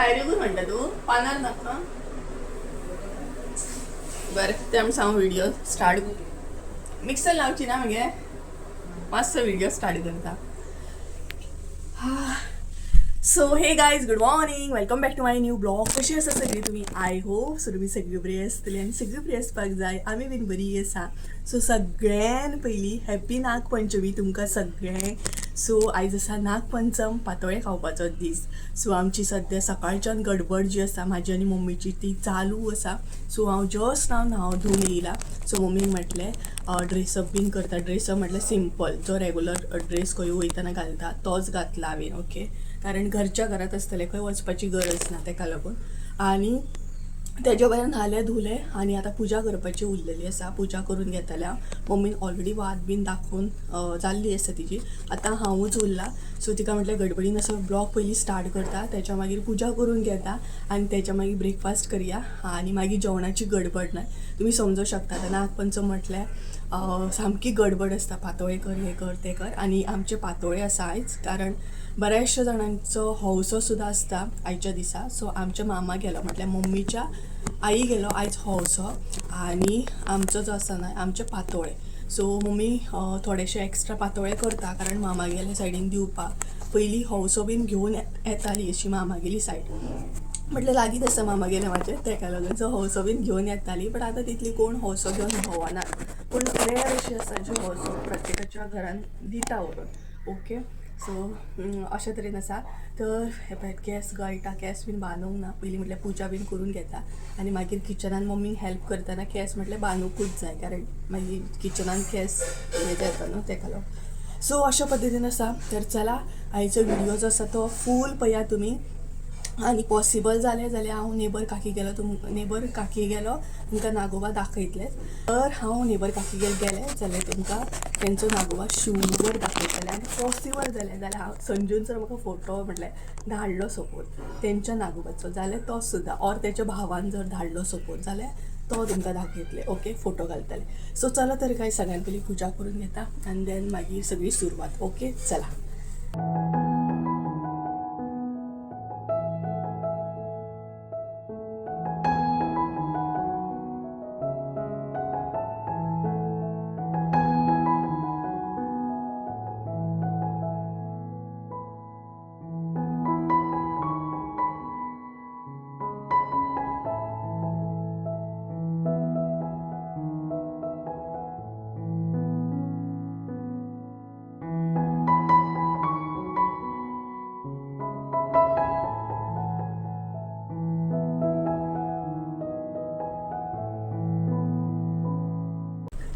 डायरेक्टूच म्हणटा तूं पानार नाका. बरें ते आमी हांव व्हिडिओ स्टार्ट मिक्सर लावची ना मगे, मातसो व्हिडिओ स्टार्ट करता. So hey guys, good morning, welcome back to my new blog. कशी आसा सगळी तुमी? I hope so तुमी सगळी बरी आसतली आनी सगळी बरी आसपाक जाय. आमी बीन बरी आसा. सो सगळ्यान पयलीं हॅप्पी नागपंचमी तुमकां सगळ्यांक. सो आयज आसा नागपंचम, पातोळे खावपाचो दीस. सो आमची सद्या सकाळच्यान गडबड जी आसा म्हाजी आनी मम्मीची ती चालू आसा. सो हांव जस्ट नाव न्हांव धुवन येयला. सो मम्मीक म्हटलें ड्रेसअप बीन करता. ड्रेसअप म्हटल्यार सिंपल, जो रेगुलर ड्रेस खंय वयतना घालता तोच घातला हांवें. ओके, कारण घरच्या घरात आसतलें, खंय वचपाची गरज ना तेका लागून. आनी तेज्या भायर न्हालें धुलें आनी आतां पुजा करपाची उरलेली आसा. पुजा करून घेतलें हांव. मम्मीन ऑलरेडी वात बीन दाखोवन जाल्ली आसा तिजी. आतां हांवूच उरलां. सो तिका म्हटलें गडबडीन असो ब्लॉग पयलीं स्टार्ट करता, तेच्या मागीर पुजा करून घेता आनी तेच्या मागीर ब्रेकफास्ट करया आनी मागीर जेवणाची गडबड ना. तुमी समजूं शकता आतां नागपंचम म्हटल्यार सामकी गडबड आसता. पातोळे कर, हें कर, तें कर. आनी आमचे पातोळे आसा आयज, कारण बऱ्याचशा जाणांचो हौसो सुद्दां आसता आयच्या दिसा. सो आमच्या मामा गेलो, म्हटल्यार मम्मीच्या आई गेलो आयज हौसो आनी आमचो जो आसा न्हय आमचे पातोळे. सो मम्मी थोडेशे एक्स्ट्रा पातोळे करता, कारण मामागेल्या सायडीन दिवपाक. पयलीं हौसो बीन घेवन येताली अशी मामागेली सायड, म्हटल्यार लागींच आसा मामागेलें म्हाजें, तेका लागून. सो हौसो बीन घेवन येताली, बट आतां तितली कोण हौसो घेवन भोंवना. पूण रेर अशी आसा जी हौसो प्रत्येकाच्या घरान दिता व्हरून. ओके, सो अशें तरेन आसा. तर हे पळयात गॅस गळटा, गॅस बीन बांदूंक ना. पयलीं म्हटल्यार पुजा बीन करून घेता आनी मागीर किचनान मम्मीक हेल्प करतना गॅस म्हटल्यार बांदूंकूच जाय, कारण मागीर किचनान गॅस हें जाता न्हू तेका लागून. सो अशा पद्दतीन आसा. तर चला आयचो व्हिडिओ जो आसा तो फूल पळयात तुमी. आनी पॉसिबल जालें जाल्यार हांव नेबर काकी गेलो, नेबर काकी गेलो तुमकां नागोबा दाखयतलें. तर हांव नेबर काकीगेर गेलें जाल्यार तुमकां तेंचो नागोबा शुवर दाखयतलें. आनी पॉसिबल जालें जाल्यार हांव संजून जर म्हाका फोटो म्हटल्यार धाडलो सपोज तेंच्या नागोबाचो जाल्यार तो सुद्दां, ऑर तेच्या भावान जर धाडलो सपोज जाल्यार तो तुमकां दाखयतलें. ओके, फोटो घालतले. सो चला तर काय सगळ्यान पयलीं पुजा करून घेता आनी देन मागीर सगळी सुरवात. ओके, चला.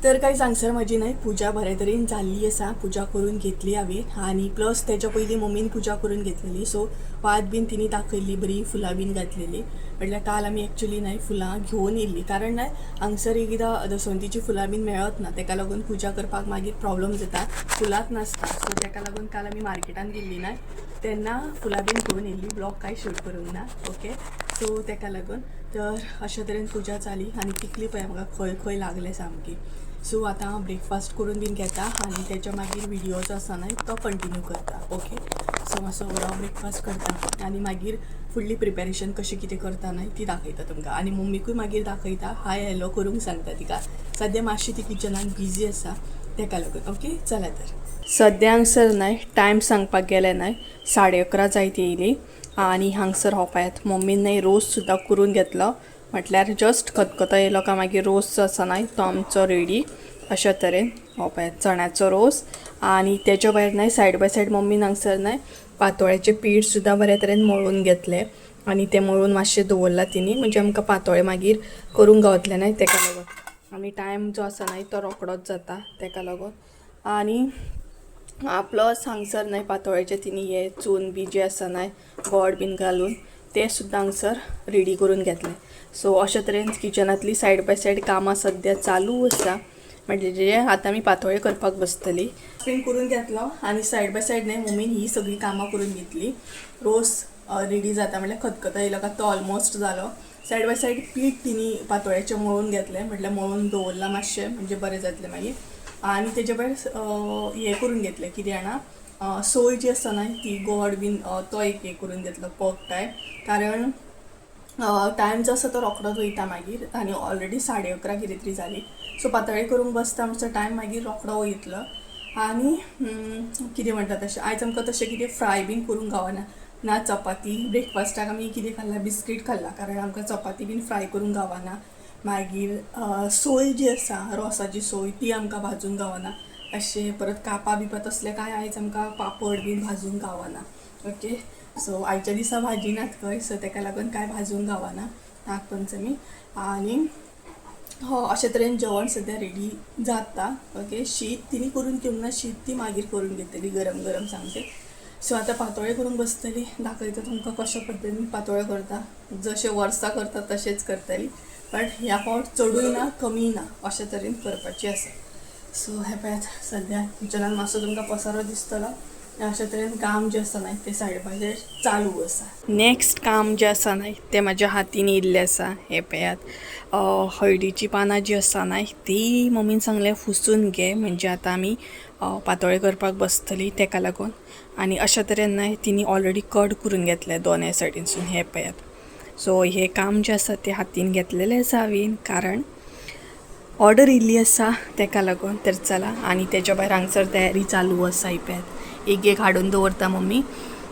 तर काही सांगसर म्हजी न्हय पुजा बरे तरेन जाल्ली आसा. पुजा करून घेतली हांवें आनी प्लस तेच्या पयलीं मम्मीन पुजा करून घेतलेली. सो वात बीन तिणी दाखयल्ली, बरी फुलां बीन घातलेली. म्हटल्यार काल आमी एक्चुली न्हय फुलां घेवन येयल्ली, कारण न्हय हांगसर एकदां दसवंतीची फुलां बीन मेळत ना, तेका लागून पुजा करपाक मागीर प्रॉब्लम जाता, फुलांच नासता. सो तेका लागून काल आमी मार्केटान गेल्ली न्हय तेन्ना फुलां बीन घेवन येयल्ली. ब्लॉग कांय शूट करूंक ना. ओके, सो तेका लागून तर अशा तरेन पुजा जाली. आनी तिकली पळय म्हाका खंय खंय लागले सामकी. सो आतां हांव ब्रेकफास्ट करून बीन घेता आनी तेच्या मागीर व्हिडिओ जो आसा न्हय तो कंटिन्यू करता. ओके, सो मातसो बरो ब्रेकफास्ट करता आनी मागीर फुडली प्रिपेरेशन कशें कितें करता न्हय ती दाखयता तुमकां. आनी मम्मीकूय मागीर दाखयता, हाय हॅलो करूंक सांगता तिका. सद्या मातशी ती किचनान बिजी आसा तेका लागून. ओके, चला तर. सद्या हांगसर न्हय टायम सांगपाक गेलें न्हय 11:30 जायत येयली. आनी हांगसर हो पळयात मम्मीन न्हय रोस सुद्दां करून घेतलो. म्हटल्यार जस्ट खतखतो येयलो काय मागीर रोस जो आसा न्हय तो आमचो रेडी. अशा तरेन हो पळयात चण्याचो रोस. आनी तेच्या भायर न्हय सायड बाय सायड मम्मीन हांगसर न्हय पातोळ्याचें पीठ सुद्दां बऱ्या तरेन मळून घेतलें आनी तें मळून मातशें दवरलां तिणी, म्हणजे आमकां पातोळे मागीर करूंक गावतलें न्हय तेका लागून. आनी टायम जो आसा न्हय तो रोकडोच जाता तेका लागून. आनी प्लस हांगसर न्हय पातोळ्याचें तिणी हे चून बी जें आसा न्हय गोड बीन घालून तें सुद्दां हांगसर रेडी करून घेतलें. सो अशे तरेन किचनांतली सायड बाय सायड कामां सद्या चालू आसा. म्हणजे आतां आमी पातोळे करपाक बसतली. बीन करून घेतलो आनी सायड बाय सायड न्हय मम्मीन ही सगळी कामां करून घेतली. रोस रेडी जाता म्हटल्यार खतखतो येयलो काय तो ऑलमोस्ट जालो. सायड बाय सायड पीठ तिणी पातोळ्याचें मळून घेतलें, म्हटल्यार मळून दवरलां मातशें, म्हणजे बरें जातलें मागीर. आनी तेजे भायर हें करून घेतलें कितें जाणा, सोय जी आसा न्हय ती गोड बीन तो एक हें करून घेतलो पॉक टायप, कारण टायम जो आसा तो रोखडोच वयता मागीर. आनी ऑलरेडी 11:30 कितें तरी जाली. सो पातोळ्यो करूंक बसता म्हणसर टायम मागीर रोखडो वयतलो. आनी कितें म्हणटा तशें आयज आमकां तशें कितें फ्राय बीन करूंक गावना, ना चपाती. ब्रेकफास्टाक आमी कितें खाल्ला, बिस्कीट खाल्ला, कारण आमकां चपाती बीन फ्राय करूंक गावना. मागीर सोय जी आसा रोसाची सोय ती आमकां भाजूंक गावना. अशें परत कापां बिपां तसलें कांय आयज आमकां पापड बीन भाजूंक गावना. ओके, सो आयच्या दिसा भाजी नात खंय, सो ताका लागून कांय भाजूंक गावना नागपंचमी. आनी हो अशे तरेन जेवण सद्या रेडी जाता. ओके, शीत तिणी करून घेवंक ना, शीत ती मागीर करून घेतली गरम गरम सामकें. सो आतां पातोळ्यो करूंक बसतली, दाखयता तुमकां कशा पद्दतीन पातोळ्यो करता. जशें वर्सां करता तशेंच करतली, बट ह्या फावट चडूय ना कमीय ना अशे तरेन करपाची आसा. सो हें पळयात सद्या किचनान मातसो तुमकां पसारो दिसतलो. अशे तरेन काम जें आसा न्हय तें सायड चालू आसा. नेक्स्ट काम जें आसा न्हय तें म्हाज्या हातीन येयल्लें आसा. हें पळयात हळदीचीं पानां जीं आसा न्हय ती मम्मीन सांगलें फुसून घे, म्हणजे आतां आमी पातोळ्यो करपाक बसतली तेका लागून. आनी अशा तरेन न्हय तिणी ऑलरेडी कट करून घेतले दोनय सायडीनसून. हें पळयात. सो हें काम जें आसा तें हातीन घेतलेलें आसा हांवें, कारण ऑर्डर येयल्ली आसा तेका लागून. तर चला, आनी तेच्या भायर हांगसर तयारी चालू आसा. ही पळयात एक एक हाडून दवरता मम्मी.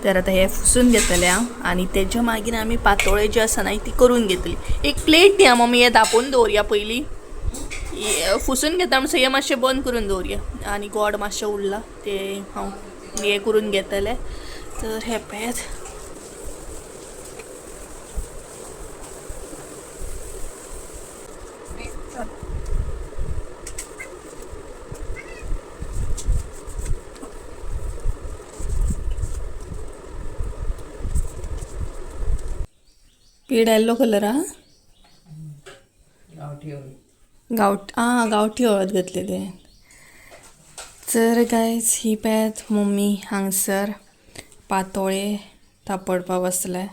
तर आतां हें फुसून घेतलें हांव आनी तेच्या मागीर आमी पातोळ्यो ज्यो आसा न्हय ती करून घेतली. एक प्लेट दी मम्मी, हें धांपून दवरया पयलीं. फुसून घेता म्हणसर हें मातशें बंद करून दवरया. आनी गोड मातशें उरलां तें हांव हें करून घेतलें. तर हें पळयात पीड येल्लो कलर आहा, गांवठी आं गांवठी हळद घातलेली. तर गायज ही पळयात मम्मी हांगसर पातोळे थापडपा बसले.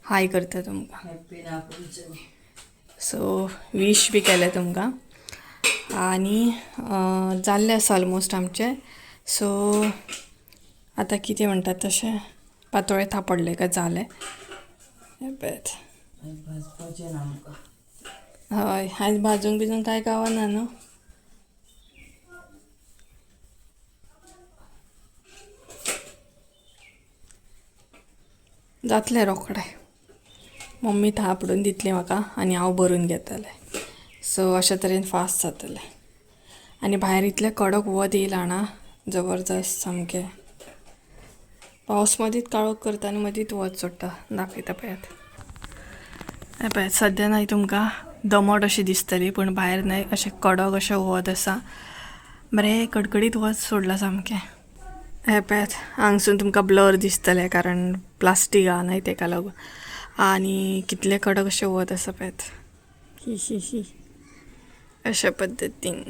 हाय करता तुमकां. सो वीश बी केलें तुमकां. आनी जाल्लें आसा ऑलमोस्ट आमचें. सो आतां कितें म्हणटात तशें पातोळे थापडले काय जालें. पळयात हय आयज भाजूंक बिजूंक कांय गावना न्हू. जातलें रोखडें. मम्मी थापडून दितली म्हाका आनी हांव भरून घेतलें. सो अशे तरेन फास्ट जातलें. आनी भायर इतलें कडक वत येयलां जाणा, जबरदस्त सामकें. पावस मदींच काळोख करता आनी मदींच वत सोडटा. दाखयता पळयात. हें पळयात सद्या न्हय तुमकां दमट अशें दिसतली, पूण भायर न्हय अशें कडक अशें वत आसा. बरें कडकडीत वत सोडलां सामकें. हें पळयात हांगसून तुमकां ब्लर दिसतलें, कारण प्लास्टीक आहा न्हय तेका लागून. आनी कितलें कडक अशें वत आसा पळयात. ही ही ही अशा पद्दतीन.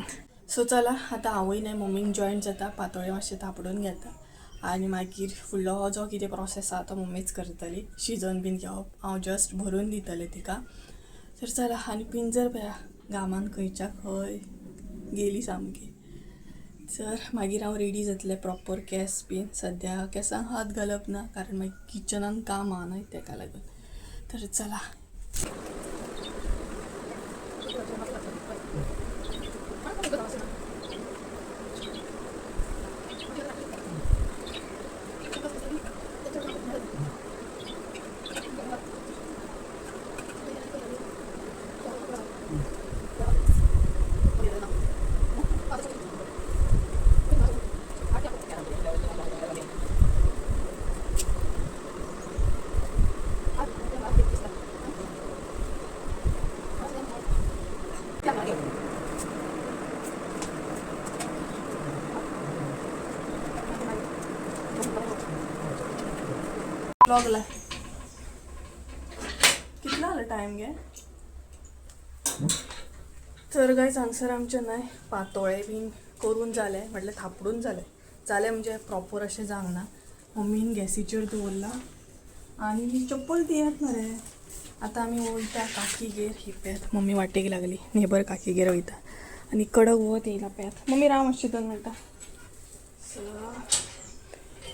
सो चला आतां हांवूय न्हय मम्मीक जॉयन जाता, पातोळ्यो मातशें थापडून घेता आनी मागीर फुडलो जो कितें प्रोसेस आसा तो मम्मीच करतली. शिजोवन बीन घेवप, हांव जस्ट भरून दितलें तिका. तर चला, आनी पिंजर पळया घामान खंयच्या खंय गेली सामकी. तर मागीर हांव रेडी जातलें प्रॉपर केंस बीन. सद्या केंसांक हात घालप ना, कारण मागीर किचनान काम आहा न्हय तेका लागून. तर चला. ब्लॉगला कितलो जालो टायम गे? तर गायज हांगसर आमचें न्हय पातोळे बीन करून जालें, म्हटल्यार थापडून जालें. जालें म्हणजे प्रॉपर अशें जावंक ना. मम्मीन गॅसीचेर दवरलां आनी चप्पल दियात मरे. आतां आमी वयता काकीगेर. ही पळयात मम्मी वाटेक लागली, नेबर काकीगेर वयता. आनी कडक वत येयला पळयात. मम्मी राव मातशें 2 मिनटां. सो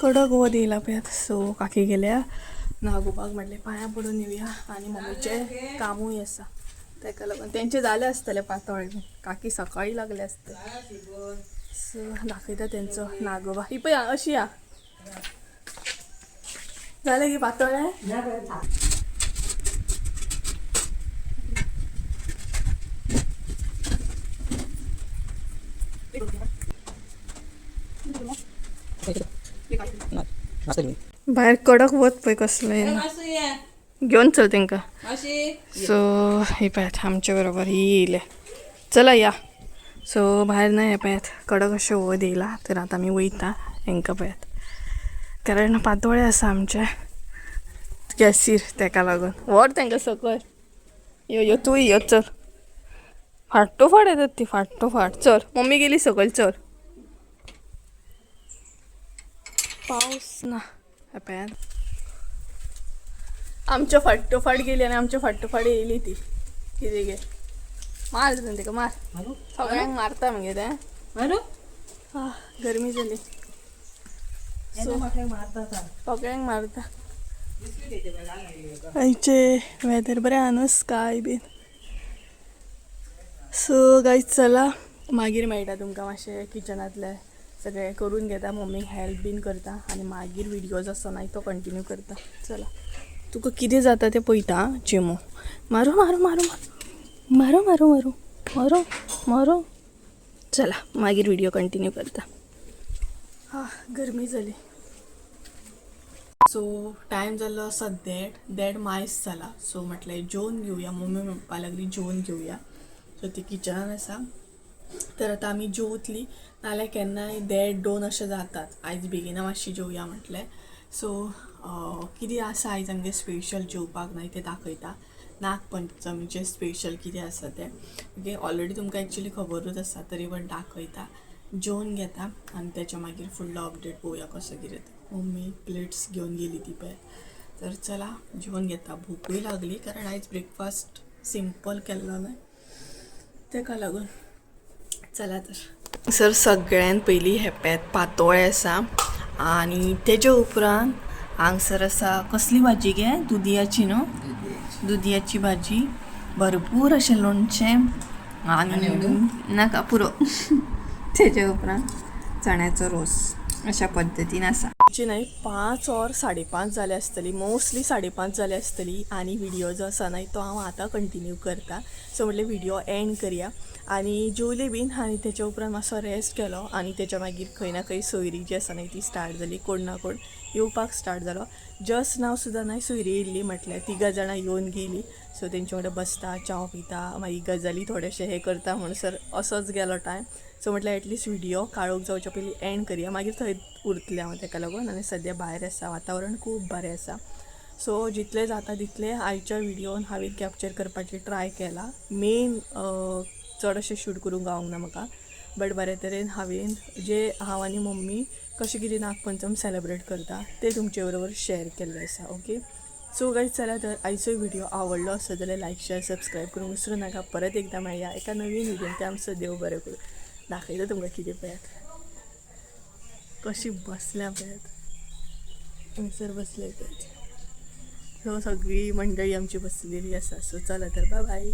कडक वत येयला पळयात. सो काकी गेल्या नागोबाक, म्हटलें पांयां पडून येवया आनी मम्मीचें कामूय आसा ताका लागून. तेंचें जालें आसतलें पातोळें, काकी सकाळी लागले आसतले. सो दाखयता तेंचो नागोबा. ही पळय अशी या जालें की पातोळें. भायर कडक वत पळय कसलें, घेवन चल तेंका. सो ही पळयात आमच्या बरोबर ही येयले, चला या. सो भायर ना हे पळयात कडक अशें वत येयला. तर आतां आमी वयता हेंकां पळयात, कारण पातोळे आसा आमचे गॅसीर, तेका लागून व्हर तेंकां सकयल. यो यो तूं यो, चल फाटोफाट येतात ती फाटोफाट. चल मम्मी गेली सकयल, चल. पावस ना हे पळयात, आमच्या फाटोफाट गेली आनी आमच्या फाटोफाट येयली ती. कितें गे, मार तेका मार, सगळ्यांक मारता मगे तें. गरमी जाली, सगळ्यांक मारता. आयचे वेदर बरें आहा न्हू, स्काय बीन. सो गायज चला मागीर मेळटा तुमकां. मातशें किचनांतलें सगळें करून घेता, मम्मीक हेल्प बीन करता आनी मागीर व्हिडियो जो आसा ना तो कंटिन्यू करता. चला तुका कितें जाता तें पळयता. चिमो मारू मारू मारू मारू मारू मारू मारू मारू. चला मागीर व्हिडिओ कंटिन्यू करता. हा गरमी जाली. सो टायम जाल्लो आसा देड मायस जाला. सो म्हटलें जेवन घेवया, मम्मी म्हणपाक लागली जेवन घेवया. सो ती किचनान आसा, तर आतां आमी जेवतली, नाल्यार केन्नाय 1:30 2 अशें जातात. आयज बेगिना मातशी जेवया म्हटलें. सो कितें आसा आयज आमगेर स्पेशल जेवपाक न्हय तें दाखयता. नागपंचमीचें स्पेशल कितें आसा तें, ओके. ऑलरेडी तुमकां एक्चुली खबरूच आसा, तरी पण दाखयता. जेवन घेता आनी तेच्या मागीर फुडलो अपडेट पळोवया कसो कितें तें. मम्मी प्लेट्स घेवन गेली ती पळय. तर चला जेवन घेता, भुकूय लागली कारण आयज ब्रेकफास्ट सिंपल केल्लो न्हय तेका लागून. चला तर सर सगळ्यान पयलीं हे पळयात पातोळे आसा आनी तेच्या उपरांत हांगसर आसा कसली भाजी गे, दुदयाची न्हू, दुदयाची भाजी, भरपूर अशें लोणचें आनी नाका पुरो. तेच्या उपरांत चण्याचो रोस अशा पद्दतीन आसा. न्हय 5 or 5:30 जाले आसतली, मोस्टली 5:30 जाले आसतली. आनी व्हिडियो जो आसा न्हय तो हांव आतां कंटिन्यू करता. सो म्हटलें व्हिडियो एंड करया आनी जेवली बीन आनी तेच्या उपरांत मातसो रेस्ट केलो आनी तेच्या मागीर खंय ना खंय सोयरी जी आसा न्हय ती स्टार्ट जाली, कोण ना कोण येवपाक स्टार्ट जालो. जस्ट नाव सुद्दां न्हय सोयरी येयल्ली, म्हटल्यार तिगां जाणां येवन गेली. सो तेंचे वांगडा बसता, च्याव पिता, मागीर गजाली थोडेशे हे करता म्हणसर असोच गेलो टायम. सो म्हटल्यार एटलिस्ट व्हिडियो काळोख जावच्या पयलीं एंड करया, मागीर थंय उरतलें हांव तेका लागून. आनी सद्या भायर आसा, वातावरण खूब बरें आसा. सो जितलें जाता तितलें आयच्या व्हिडियोन हांवें कॅप्चर करपाची ट्राय केला. मेन चड अशें शूट करूंक गावूंक ना म्हाका, बट बरे तरेन हांवें जे हांव आनी मम्मी कशें कितें नागपंचम सेलेब्रेट करता तें तुमचे बरोबर शेअर केल्लें आसा. ओके सो गायज चला तर आयचो व्हिडिओ आवडलो आसत जाल्यार लायक शेअर सबस्क्रायब करूंक विसरूं नाका. परत एकदां मेळया एका नवीन व्हिडियोन, ते आमचो देव बरें करूं. दाखयता तुमकां कितें, पळयात कशी बसल्या पळयात, हांगसर बसले पळयात. सो सगळी मंडळी आमची बसलेली आसा. सो चला तर बाय बाय.